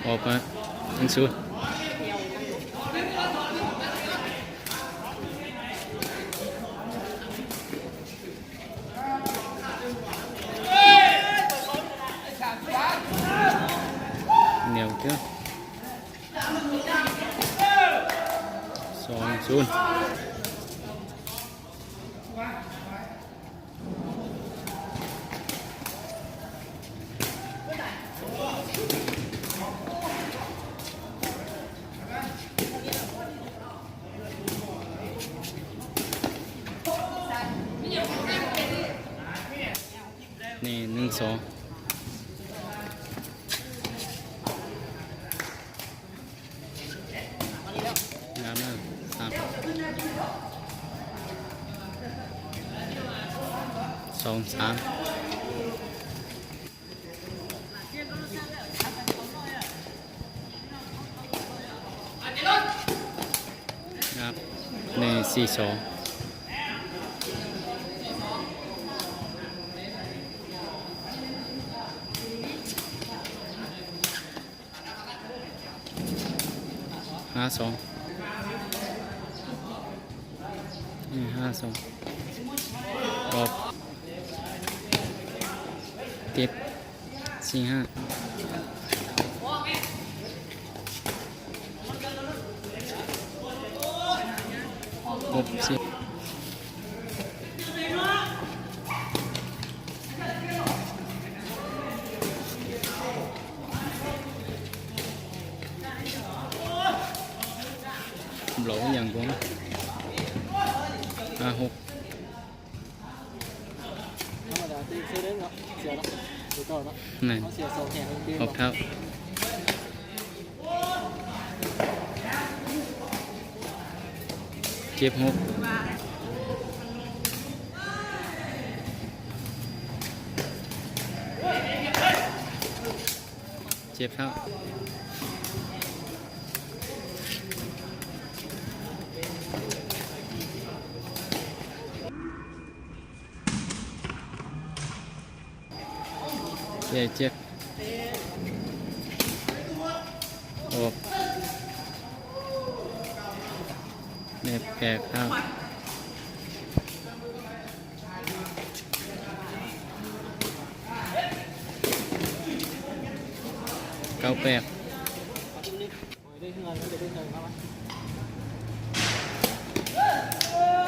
ອອກມາ ໜຶ່ງສູນ ແນວເດີ ສອງສູນ. ນີ້ ໜຶ່ງສອງ. ງາມນະ ສາມ ສອງສາມ. ງາມ ນີ້ ສີ່ສອງ. ຫ້າສອງ ນີ້ ຫ້າສອງ ອອກ ເຈັດ ສີ່ຫ້າ. ຫົກສິບ. ເວົ້າຫຍັງກ່ອນ? ຫ້າຫົກ. ທຳມະດາຕີຊື່ເດ້ເນາະ ເສຍເນາະ ເສຍເຈົ້າເນາະ ນັ້ນ ເຮົາເສຍສອງແຂນເກມ ອອກເທົ້າ. ເຈັດຫົກ. ເຈັບເທົ້າ. ເຈັບ ເຈັບ ອອກ ແນບແປດເທົ້າ. ເກົ້າແປດ.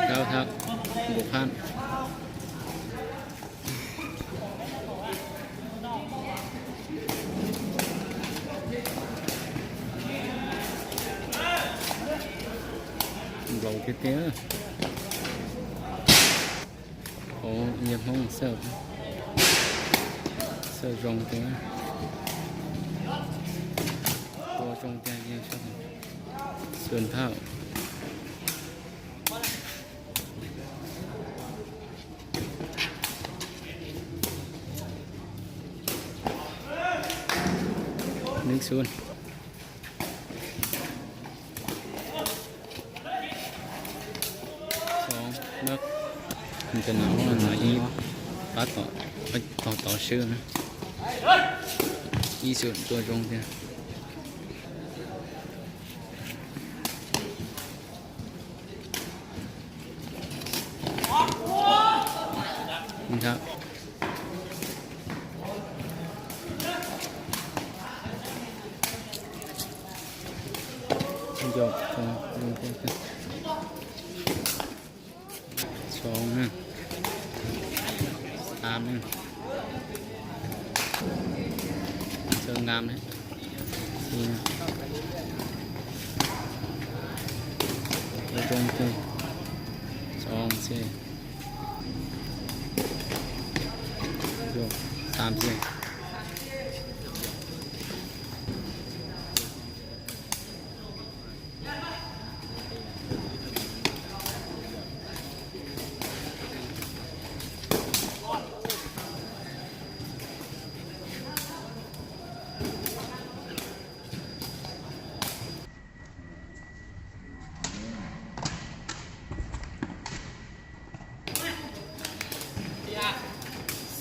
ເກົ້າເທົ່າ ບໍ່ຜ່ານ. ເບົາເຕີໆ. ໂອ້ ຢາກຫ້ອງເສີບ ເສີບຈົງເຕີ ໂຕຈົງເຕີ ຍິງຊົກ ສູນເທົ່າ. ໜຶ່ງສູນ. ສອງ ເລີກ. ມັນຈະໜາວ ໜາວອີ່ ປາດຕໍ່ ຕໍ່ ຕໍ່ຊື່ນະ ອີ່ສຸດຕົວຈົງເຕີ. ນີ້ຄັບ. ຢອກສອງ ສອງໜຶ່ງ ສາມໜຶ່ງ ເຊີງງາມເລີຍ. ສີ່ ໂດຍຕົງຄື ສອງ ສີ່ ໂຍກ ສາມ ສີ່.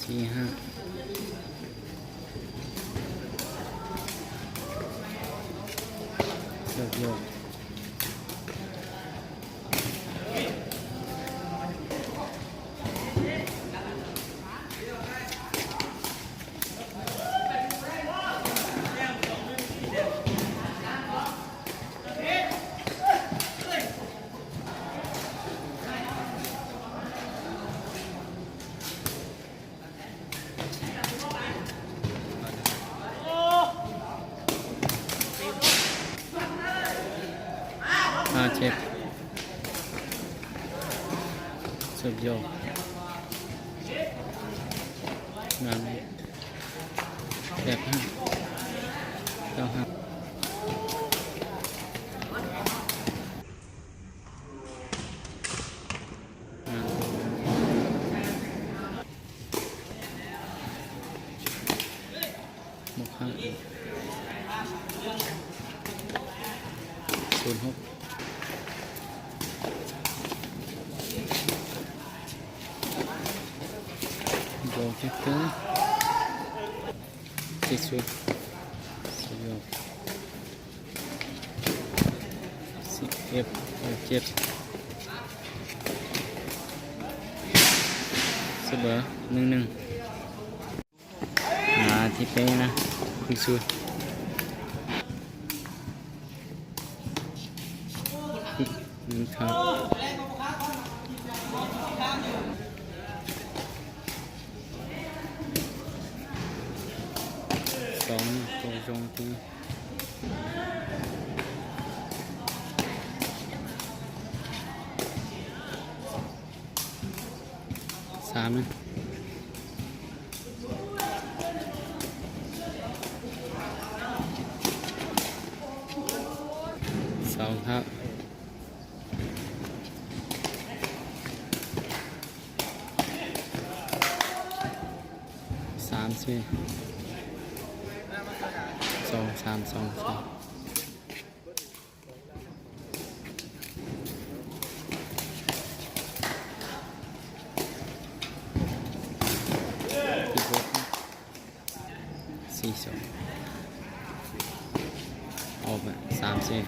ສີ່ຫ້າ. ໂຍ ງາມ ແປດຫ້າ ເກົ້າຫ້າ ງາມ ຫົກຫ້າ ສູນຫົກ ໂກເກັບເຕີ ທີ່ສຸດ ສຸດຍອດ ສິບເອັດ ເກົ້າເຈັດ ສະເໝີ ໜຶ່ງໜຶ່ງ. ມາທີ່ເປ້ນະ ຄຸນຊູ ນີ້ຄັບ ສອງ ໂຕຊົງຕີ ສາມ ສອງ ເທົ່າ ສາມ ສີ່ ສອງ ສາມ ສອງ ສາມ. ສີ່ ສອງ ອອກມາ ສາມ ສີ່.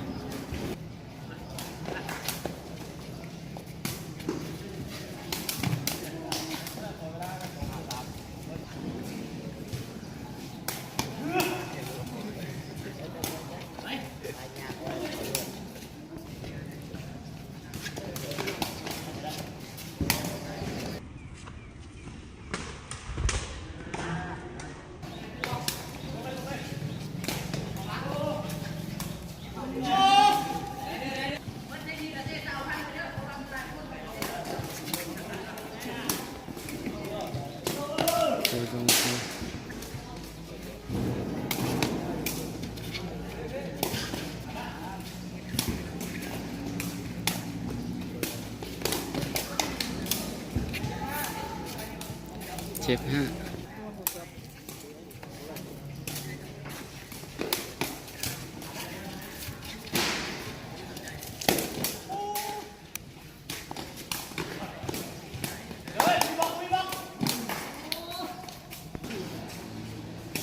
ເຈັດ ຫ້າ.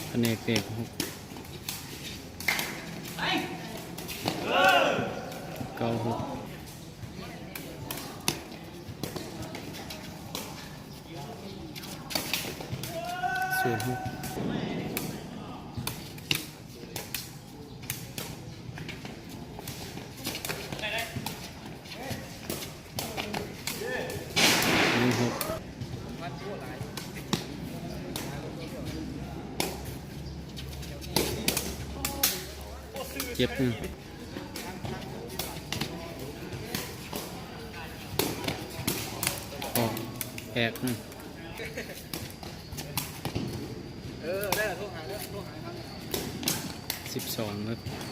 ພະແນກເຕະ ຫົກ ເກົ້າ ຫົກ ສູນ ຫົກ ໜຶ່ງ ຫົກ ເຈັດ ໜຶ່ງ. ອອກ ແອກ ອືມ ເອີ ໄດ້ລະ ໂທຫາເດີ ໂທຫາ ສິບສອງ ເດີ.